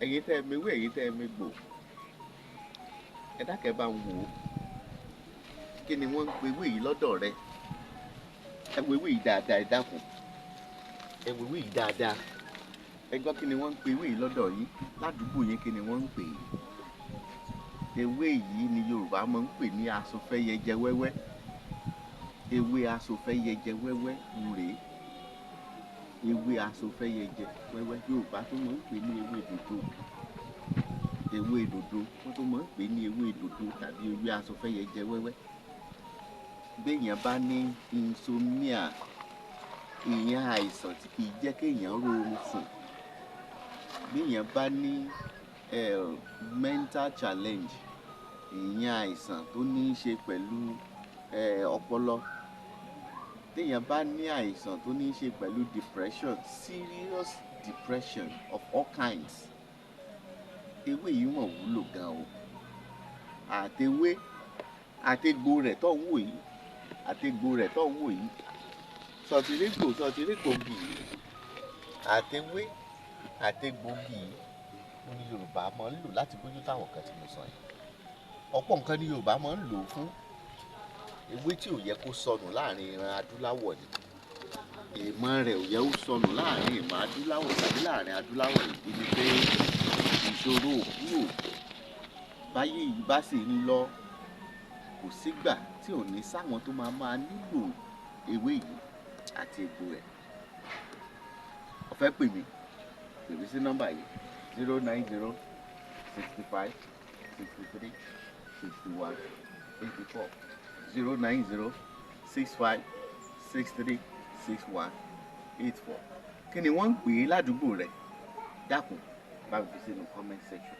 Ẹ̀yin tẹ́ ẹ mewé, ẹ̀yin tẹ́ ẹ megbò, ẹ dákẹ́ bá ń wò ó. Kí ni wọ́n ń pe ewé yìí lọ́dọ̀ rẹ? Ẹ wo ewé yìí dáadáa, ẹ dákun, ẹ wo ewé yìí dáadáa. Ẹ gbọ́, kí ni wọ́n ń pe ewé yìí lọ́dọ̀ yín ládùúgbò yín? Kí ni wọ́n ń pè é? Ewé yìí ni Yorùbá máa ń pè ní asofẹ́yẹjẹ wẹ́wẹ́. Ewé asofẹ́yẹjẹ wẹ́wẹ́ ń rèé. Ewé asofẹ́yẹjẹ wẹ́wẹ́, Yorùbá tó máa ń pè ní ewé dòdò. Ewé dòdò, wọ́n tó máa ń pè ní ewé dòdò tàbí ewé asofẹ́yẹjẹ wẹ́wẹ́. Béèyàn bá ní insomnia, ìyẹn àìsàn tí kìí jẹ́ kéèyàn róorun sùn, béèyàn bá ní mental challenge, ìyẹn àìsàn tó ní í ṣe pẹ̀lú ọpọlọ, téèyàn bá ní àìsàn tó ní í ṣe pẹ̀lú depression, serious depression of all kinds, ewé yìí wọ́n wúlò gan o. Àtewé àtegbò rẹ̀ tó ń wò yìí, àtegbò rẹ̀ tó ń wò yìí, sọtìrígbò sọtìrígbògì yìí, àtewé àtegbògì yìí ó ní Yorùbá máa ń lò láti bójú táwọn kan tí mo sọ yìí. Ọ̀pọ̀ nǹkan ní Yorùbá máa ń lò ó fún. Ewé tí ò yẹ kó sọnù láàrin ìran adúláwọ̀ ni. Ìmọ̀ rẹ̀ ò yẹ ó sọnù láàrin ìmọ̀ adúláwọ̀ tàbí láàrin adúláwọ̀. Ìdí ni pé ìṣòro ò kúrò. Báyé yìí bá sì ń lọ, kò sígbà tí ò ní sáwọn tó máa máa nílò ewé yìí àti egbò rẹ̀. Ó fẹ́ pè mí, pè mí sí nọ́mbà yìí: 09065636184, 09065636184. Kí ni wọ́n ń pè é ládùúgbò rẹ̀? Dákun, bá mi fi sínú comment section.